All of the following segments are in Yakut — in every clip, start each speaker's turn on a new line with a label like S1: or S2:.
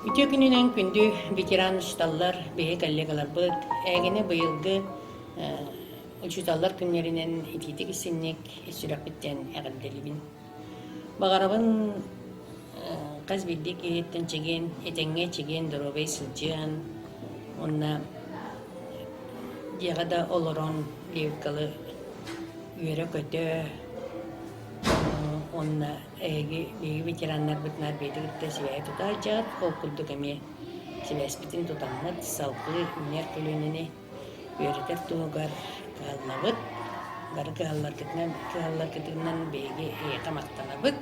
S1: Үтүө күнүнэн күндү ветеран учууталлар, биһи коллегаларбыт, эһигини быйылгы учууталлар күннэринэн итиитик истинник ис сүрэхпиттэн эҕэрдэлиибин. Баҕарабын хас биирдии киһиттэн чэгиэн, этэҥҥэ чэгиэн доруобай сылдьыан уонна дьиэҕэ да олорон лирикалы үөрэ-көтө уонна эһиги биһиги ветераннарбытын арбиты кытта сибээһи тута сылдьаҕыт. Ол курдук эмиэ сибээспитин тутаммыт салгыы үүнэр көлүөнэни үөрэтэр туһугар кыһаллабыт. Бары кыһалларгытынан кыһалларгытынан биһиги эйиэхэ махтанабыт.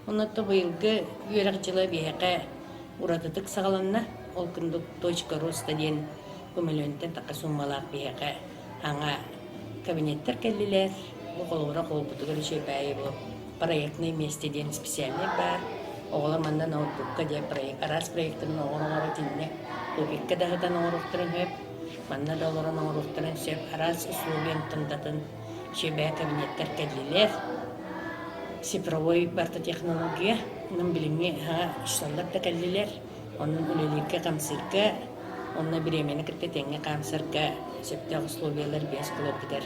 S1: Оннуттан быйылгы үөрэх дьыла биһиэхэ уратытык саҕаланна. Ол курдук «Точка роста» диэн көмөлөөнтөн така суумалаах биһиэхэ аҥа кабинеттар кэллилэр. Бу холобура холбутугар үчүгэйи бу проектное место диэн специальный баар. Оҕолор манна ноутбукка диэн проект, араас проектарын оҥоро-оҥоро итиннэ кубикка да сытан оҥоруохтарын сөп, манна да олорон оҥоруохтарын сөп. Араас условиянтан датын үчүгэй кабинеттар кэллилэр. Цифровой барыта технология. Онон билиҥҥи аһа учууталлар да кэллилэр. Онон үлэлииргэ-хамсыырга, онно бириэмэни кытта тэҥҥэ хаамсарга сөптөөх условиялар биэс кулууппутар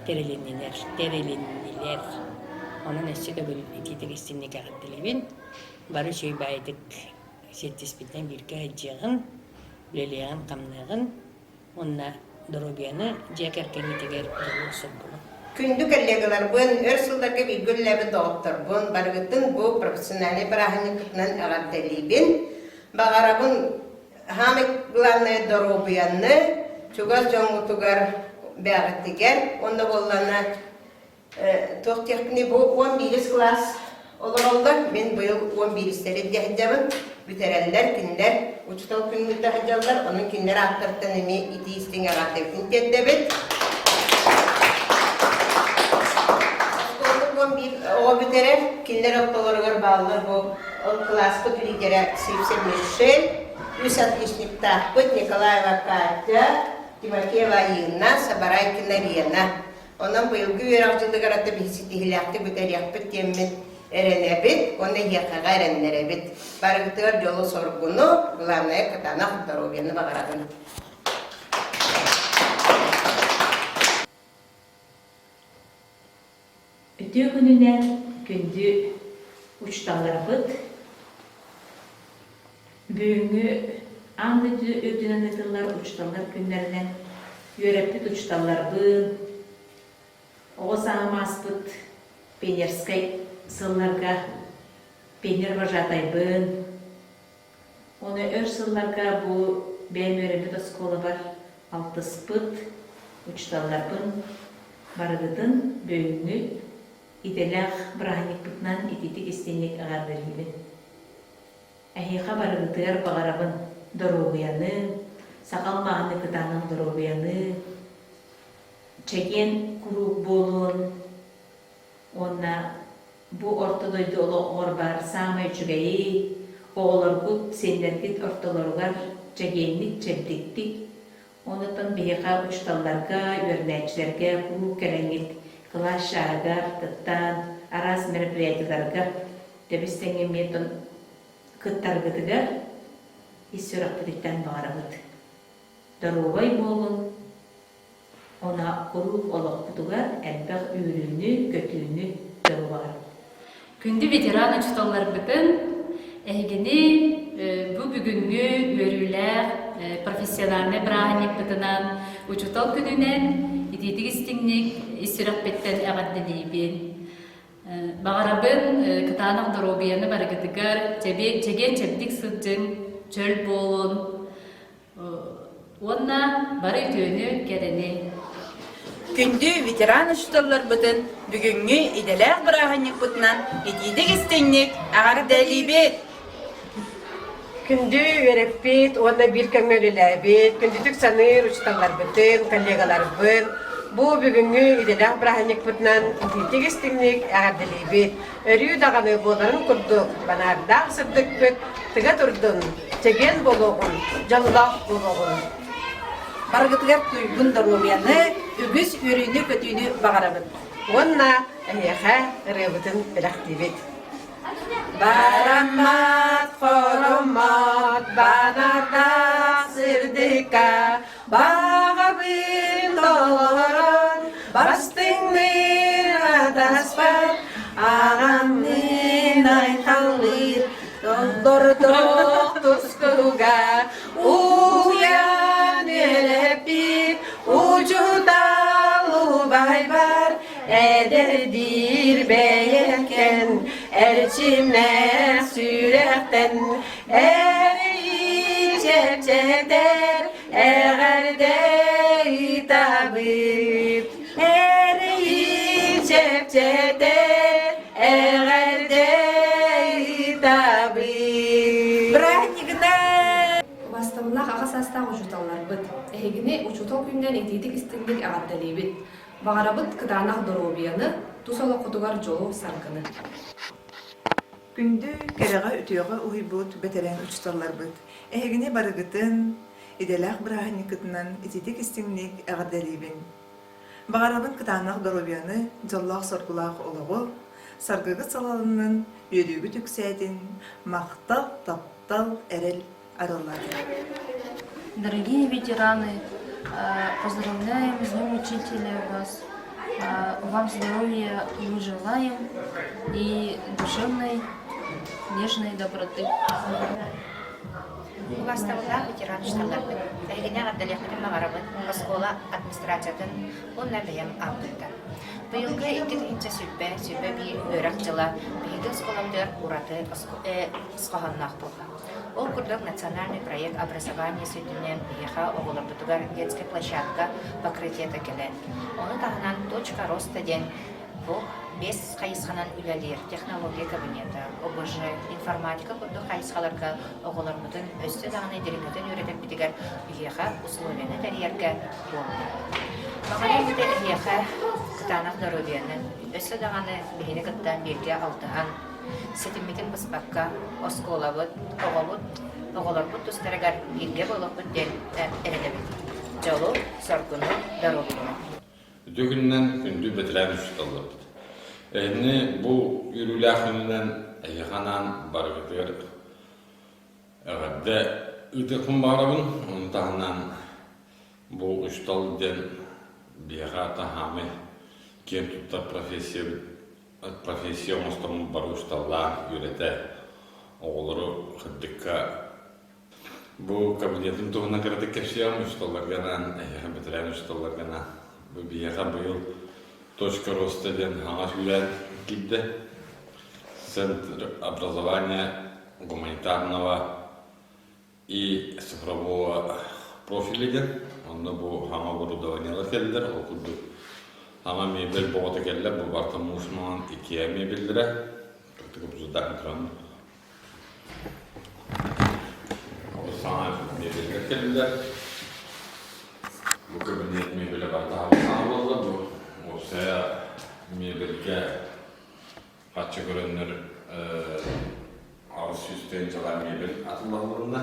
S1: тэрилиннилэр, тэрилиннилэр. Онон өссө төгүл итиитик истинник эҕэрдэлиибин. Бары үчүгэй баайытык сиэттиспитинэн бииргэ сылдьыаҕын, үлэлиэҕин-хамныаҕын. уонна доруобуйаны дьиэ кэргэҥҥитигэр дьолу-соргуну.
S2: Күндү коллегаларбын, өр сылларга бииргэ үлэлээбит доҕотторбун, барыгытын бу профессиональнай бырааһынньыкпытынан эҕэрдэлиибин. Баҕарабын самое главное доруобуйаны, чугас дьоҥҥутугар бэҕитигэр уонна буоллана Туох диэхпиний, бу 11 кылаас олороллор. Мин быйыл 11-истэри илдьэ сылдьабын. Бүтэрэллэр, кинилэр учуутал күнүн ыыта сылдьаллар. Онон кинилэр ааттарыттан эмиэ итии-истиҥ эҕэрдэбитин тиэрдэбит. Оскуоланы 11 оҕо бүтэрэр. Кинилэр ортолоругар бааллар бу ол кылааспыт лидерэ Сивцев Мишель, үс отличниктаахпыт Николаева Катя, Тимофеева Инна, Сабарайкина Лена. Онон быйылгы үөрэх дьылыгар аты биһи ситиһиилээхтик бүтэриэхпит диэммит эрэнэбит уонна эһиэхэҕэ эрэннэрэбит. Барыгытыгар дьолу-соргуну, главное кытаанах здоровьены баҕарабын.
S3: Үтүө күнүнэн күндү учууталларбыт, Бүгүҥҥү аан дойду үрдүнэн ыытыллар учууталлар күннэринэн үөрэппит учууталларбын, оҕо сааһым ааспыт пионерскай сылларга пионер вожатайбын, уонна өр сылларга бу бэйэм үөрэммит оскуолабар алтыспыт учууталларбын барыгытын бүгүҥҥү идэлээх бырааһынньыкпытынан итиитик-истиҥник эҕэрдэлиибин. Эһиэхэ барыгытыгар баҕарабын доруобуйаны, саха алмааһын кытаанах доруобуйаны, чэгиэн куруук буолун уонна бу орто дойду олоҕор баар саамай үчүгэйи, оҕолоргут, сиэннэргит ортолоругар чэгиэнник, чэбдиктик, онтон биһиэхэ учууталларга, үөрэнээччилэргэ куруук кэлэҥҥит кылаас чааһыгар кыттан, араас мероприятиеларга тэбис-тэҥҥэ эмиэ кыттаргытыгар ис сүрэхпититтэн баҕарабыт. Доруобай буолуҥ, уонна куруук олохпутугар элбэх үөрүүнү, көтүүнү дьолу баҕарабыт.
S4: Күндү ветеран учууталларбытын, эһигини бу бүгүҥҥү үөрүүлээх профессиональнай бырааһынньыкпытынан Учуутал күнүнэн итиитик истиҥник ис сүрэхпиттэн эҕэрдэлиибин. Баҕарабын кытаанах доруобуйаны барыгытыгар, чэгиэн-чэбдик сылдьыҥ, чөл буолун уонна бары үтүөнү, кэрэни.
S5: Күндү ветеран учууталларбытын бүгүҥҥү идэлээх бырааһынньыкпытынан итиитик-истиҥник эҕэрдэлиибит!
S6: Күндү үөрэппит уонна биир кэмҥэ үлэлээбит, күндүтүк саныыр учууталларбытын, коллегаларбын бу бүгүҥҥү идэлээх бырааһынньыкпытынан итиитик-истиҥник эҕэрдэлиибит. Өрүү даҕаны буоларын курдук банаардаах сырдыкпыт тыга турдун, чэгиэн буолуоҕун, дьоллоох буолуоҕун.
S5: Барыгытыгар туйгун доруобуйаны, үгүс үөрүүнү-көтүүнү баҕарабыт.
S6: Уонна эһиэхэ ырыабытын бэлэхтиибит.
S5: Бараммат, хороммот, банардаах сырдыкка баҕабын толорон, бастыҥныыр атаспар, аҕамныын айхаллыыр, толордох тускуга уйан үөрэппит учуутал убайбар эдэрдиир бэйэккэн эрчимнээх сүрэхтэн эрийи чэпчэтэр эҕэрдэ ыытабыт эрийи чэпчэтэр эҕэрдэ ыытабыт Бырааһынньыгынан!
S7: Убаастабыллаах аҕа саастаах учууталларбыт, эһигини учуутал күнүнэн итиитик-истиҥник эҕэрдэлиибит! Баҕарабыт кытаанах доруобуйаны, тус олоххутугар дьолу-саргыны!
S8: Күндү, кэрэҕэ-үтүөҕэ уһуйбут бэтэрээн учууталларбыт, эһигини барыгытын идэлээх бырааһынньыккытынан итиитик-истиҥник эҕэрдэлиибин! Баҕарабын кытаанах доруобуйаны, дьоллоох-соргулаах олоҕу, саргыгыт салалыннын, үөрүүгүт үксээтин, махтал, таптал, эрэл арыллаатын!
S9: Дорогие ветераны, поздравляем с Днем Учителя вас! Вам здоровья мы желаем и душевной, нежной доброты.
S10: Убаастабыллаах ветеран учууталларбыт, эһигини эҕэрдэлиэхпитин баҕарабыт оскуола администрациятын уонна бэйэм ааппыттан. Быйылгы 2020-2021 үөрэх дьыла биһиги оскуолабытыгар ураты хоһоонноох буолла. Ол курдук национальный проект образование сүнньүнэн биһиэхэ оҕолорбутугар детская площадка покрытиета кэлэн, ону таһынан точка роста диэн бу биэс хайысханан үлэлиир технология кабинета, ОБЖ, информатика курдук хайысхаларга оҕолорбутун өссө даҕаны дириҥэтэн үөрэтэрбитигэр биһиэхэ условияны тэрийэргэ буолла. Баҕарабыт эһиэхэ кытаанах доруобуйаны, өссө даҕаны биһини кытта бииргэ алтыһан, ситиммитин быспакка оскуолабыт, оҕобут, оҕолорбут тустарыгар бииргэ буолуохпут диэн эрэнэбит. Дьолу, соргуну, доруобуйаны.
S11: Үтүө күнүнэн күндү бэтэрээн учууталларбыт. Эһини бу үөрүүлээх күнүнэн эһиэхэ анаан барыгытыгар эҕэрдэ ыытыахпын баҕарабын. Ону таһынан бу учуутал диэн биһиэхэ таһаамай киэн туттар профессиябыт профессия оҥостоммут бары учууталлаах үөрэтэ оҕолору кырдьыкка Бу кабинетын туһунан кыратык кэпсиэҕим учууталларга анаан, эһиэхэ бэтэрээн учууталларга анаан. Бу биһиэхэ быйыл «Точка роста» диэн саҥа сүүрээн киирдэ. Центр образования гуманитарного и цифрового профиля диэн. Онно бу саҥа оборудованиелар кэллилэр. Ол курдук саҥа мебель боҕото кэллэ. Бу барыта муус маҥан Икеа мебеллэрэ. Кырдьык обсуждаан туран Саҥа мебеллэр кэллилэр. Бу кабинет мебелэ барыта саҥа буолла. Бу уопсайа мебельгэ харчы көрөннөр 800 тыһыынчалаах мебель атыллаһылынна.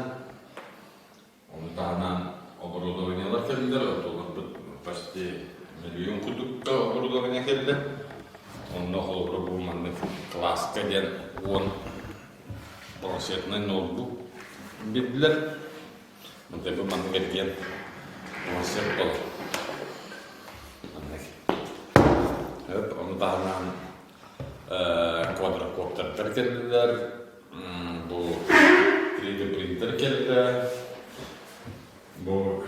S11: Ону таһынан оборудованиелар кэллилэр, отуларбыт почти миллион курдукка оборудование кэллэ. Онно холобура бу маннык кылааска диэн 10 планшетнай ноутбук биэрдилэр. Мантан бу маннык эргиэн планшет буолар. Маннык. Ону таһынан квадрокоптердар кэллилэр, бу 3D принтер кэллэ, бу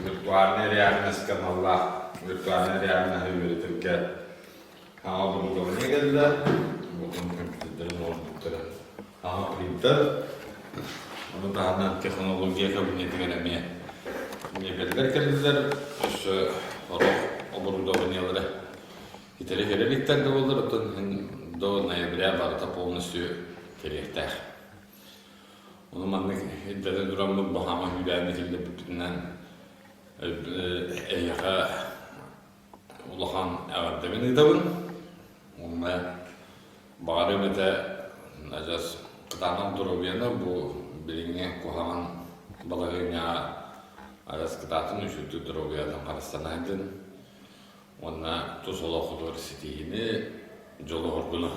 S11: виртуальная реальность аналлаах виртуальная реальноһы үөрэтэргэ саҥа оборудование кэллэ, бу компьютердары, ноутбуктары, саҥа принтер, ону таһынан технология кабинетигэр эмиэ мебеллэр кэллилэр, өссө сорох оборудованиелары Итери кэлэ иликтэр да буоллар, оттон до ноября барыта полностью кэлиэхтээх. Ону маннык ирдэтэн тураммыт баһаама күүрээнни киллэрбиппитинэн эһиэхэ улахан эҕэрдэбин ыытабын. Уонна баҕарыам этэ адьас кытаанах доруобуйаны бу билиҥҥи куһаҕан балаһыанньаҕа адьас кытаатын үчүгдүк доруобуйатын харыстана сылдьын. Уонна тус олоххутугар ситиһиини, дьолу-соргуну.